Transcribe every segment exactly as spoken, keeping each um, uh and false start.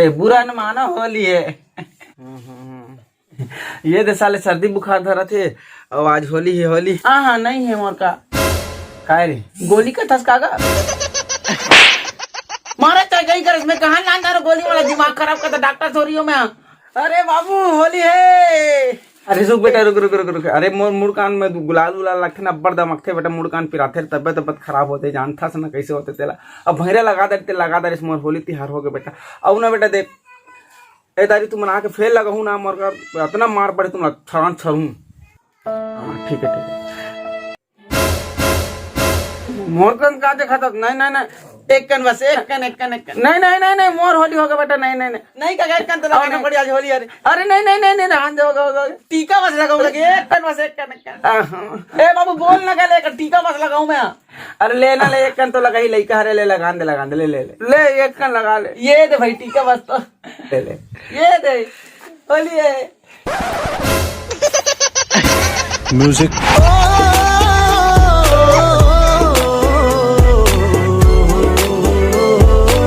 ए, बुरा न मानो, होली है। ये दे साले सर्दी बुखार धरत हे, अउ आज होली हे, होली। हाँ, हाँ, नहीं हे मोर का। काय रे? गोली का थस कागा? मारे चाहे गई करस, मैं कहाँ लान डारो गोली वाला, दिमाग खराब करता, डॉक्टर थोड़ी हूँ मैं। अरे बाबू, होली है। अरे रुक बेटा, रुक, रुक, रुक, रुक। अरे मोर मुड़ कान में गुलाल उलाल लगथे ना, अब्बड़ दमकथे बेटा, मुड़ कान पिराथे, तबियत, तबियत खराब होथे, जानथस ना कैसे होथे तेला। अब भैरा लगा दे, ते लगा दे, मोर होली तिहार हो गए बेटा। अब ना बेटा देख, ए दारी तुमन आके फेर लगाहू ना, मोर का अतना मार पड़े तुमला छरान छरू। हाँ, ठीक है, ठीक है। मोर कन का देखा था? नहीं, नहीं, नहीं। एक कन बस, एक कन, एक कन, एक कन। नहीं, नहीं, नहीं, नहीं, मोर होली होगा बेटा, नहीं, नहीं, नहीं। नहीं काका, एक कन तो लगाना पड़ी, आज होली, अरे। अरे नहीं, नहीं, नहीं, नहीं, रहन दे, होगा, होगा। टीका बस लगाऊंगा, एक कन बस, एक कन, एक कन। हाँ, हाँ। ए बाबू, बोल ना, कल एक टीका बस लगाऊं मैं। अरे ले ना, ले, एक कन तो लगा ही, लइका हरे, ले, लगा दे, लगा दे, ले, ले, ले। ले, एक कन लगा ले। ये दे भाई, टीका बस तो। ले, ले। ये दे। बोलिए। म्यूजिक।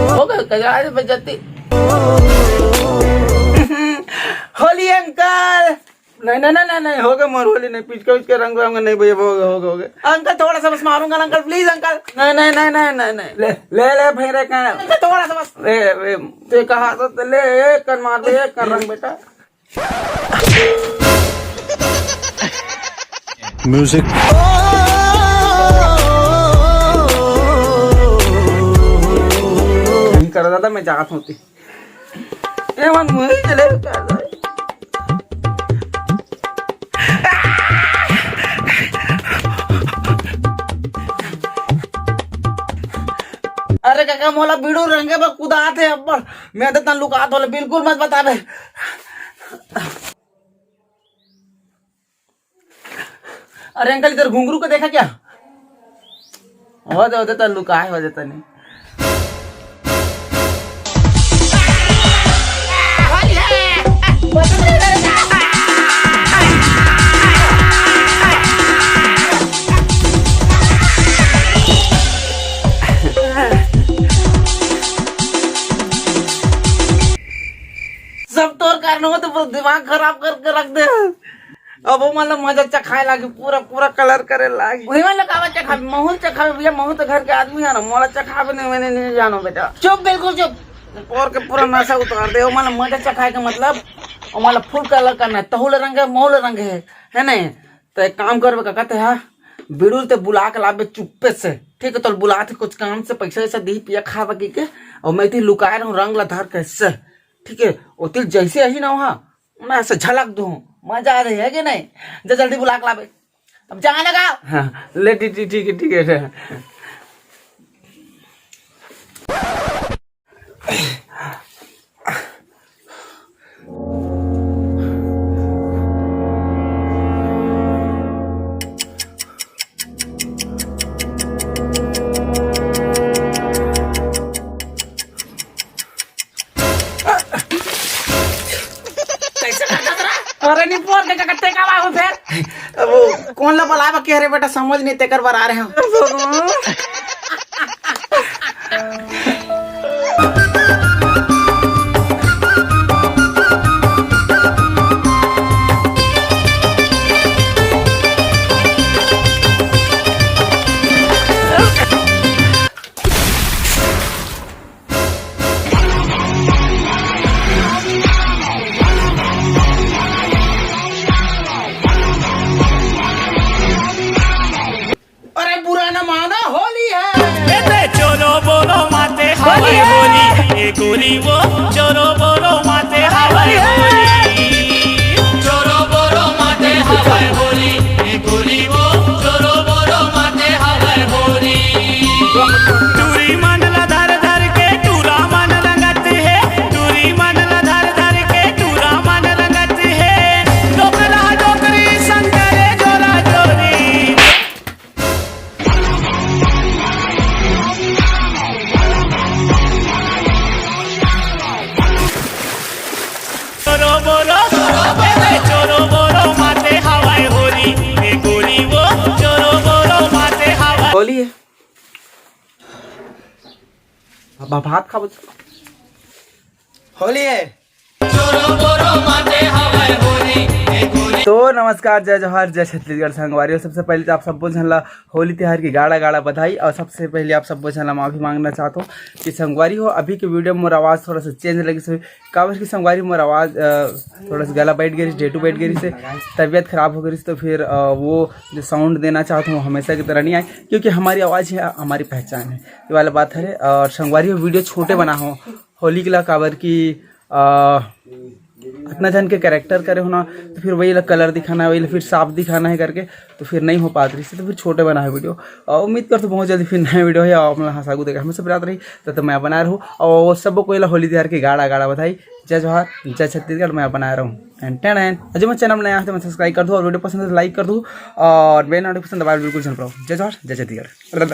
हो गए, कजा आज बजती। होली अंकल। नहीं, नहीं, नहीं, नहीं, नहीं, हो गए मोर होली, नहीं, पिचका उचका रंग रंग नहीं भैया, हो गए, हो गए, हो गए। अंकल, थोड़ा सा बस मारूंगा ना, अंकल, प्लीज अंकल। नहीं, नहीं, नहीं, नहीं, नहीं, नहीं, ले, ले, ले, भैया, कहाँ? अंकल, थोड़ा सा बस। ए, ए, ते कहा तो ले, एक कन मार दे, एक कन रंग बेटा। म्यूजिक। नहीं करो दादा, मैं जात होती। ए मन मुझे चले। अरे काका, मोला बिड़ू रंगे बर कुदात हे अब्बड़। मैं तो तन लुकात होले, बिल्कुल मत बताबे। अरे अंकल, इधर घुंघरू को देखा क्या? हो दे, हो दे, तो लुकाए हो दे तनी। सब तोर कारण हो तो पूरा दिमाग खराब करके रख दे। अब वो मतलब मजा चखाए लागी, पूरा, पूरा कलर करे लागी। वही मतलब कावा चखाबे, महूल चखाबे भैया, महूल तो घर के आदमी है ना, मोला चखाबे नहीं, मैंने नहीं जानो बेटा। चुप, बिल्कुल चुप। और के पूरा नशा उतार दे, वो मतलब मजा चखाए के मतलब, वो मतलब फुल कलर करना है, तहुल रंग है, महूल रंग है, है नहीं? तो एक काम करबे का कहते हैं, बिड़ुल ते बुला के लाबे चुप्पे से, ठीक है? तो बुला थे कुछ काम से, पैसा वैसा दी पिया खावा की के, और मैं थी लुकाए रहूं रंग ला धर के से, ठीक है? ओतिल जैसे ही ना वहाँ मैं ऐसे झलक दूं, मजा आ रही है कि नहीं? जा जल्दी बुला के लाबे। अब जाने का। हाँ, ले, ठीक, ठीक, ठीक है, ठीक है। कैसे करता तेरा? अरे नहीं, पोर के कत्ते का बाबू फिर? अब वो कौन ला बुलावा के रे बेटा, समझ नहीं, तेकर बर आ रहे हैं। अरे बुरा न मानो, होली है। एते चोरो बोरो माते हवाई होली है। होली, ए गोरी वो चोरो बोरो माते हवाई होली। चोरो बोरो माते हवाई होली, ए गोरी वो चोरो बोरो माते हवाई होली। टूरी मन ला धर धर के टूरा मन रंगत है, टूरी मन ला धर धर के टूरा मन रंगत है। डोकरा डोकरी संग करे जोरा जोरी। चोरो बोरो, ए चोरो बोरो माते हवाई होली, ए गोरी वो चोरो बोरो माते हवाई। होली है। अब भात खाबो। होली है। तो नमस्कार, जय जोहार, जय छत्तीसगढ़ संगवारी हो। सबसे पहले तो आप सब्बो झन ला होली तिहार की गाड़ा गाड़ा बधाई। और सबसे पहले आप सब्बो झन ला माफी मांगना चाहत हूँ कि संगवारी हो, अभी के वीडियो में मोर आवाज़ थोड़ा सा चेंज लगिस होही, काबर कि संगवारी मोर आवाज़, अ, थोड़ा सा गला बैठ गई, डेटू बैठ गई से, तबीयत खराब हो गई, तो फिर, अ, वो जो साउंड देना चाहत हूँ हमेशा की तरह नहीं आए, क्योंकि हमारी आवाज़ है, हमारी पहचान है, ये वाला बात है। और संगवारी हो, वीडियो छोटे बना हो होली के ला, काबर कि, अ, इतना जन के कैरेक्टर करे हो ना, तो फिर वही ला कलर दिखाना है, वही ला फिर साफ दिखाना है करके, तो फिर नहीं हो पात रहिस, तो फिर छोटे बना है वीडियो। और उम्मीद करथों बहुत जल्दी फिर नया वीडियो है, और आप मन ला हंसागू देखे हमेशा प्यार रही, तो, तो मैं बना रहूँ। और वो सबको कोई ला होली तिहार की गाड़ा गाड़ा बधाई। जय जोहार, जय छत्तीसगढ़, मैं बना रहूँ। टन टन टन। और जो मैं चैनल में नया है तो मैं सब्सक्राइब कर दूँ, और वीडियो पसंद है तो लाइक कर दूँ, और बेल नोटिफिकेशन दबाना बिल्कुल झन भूलो। जय जोहार, जय छत्तीसगढ़।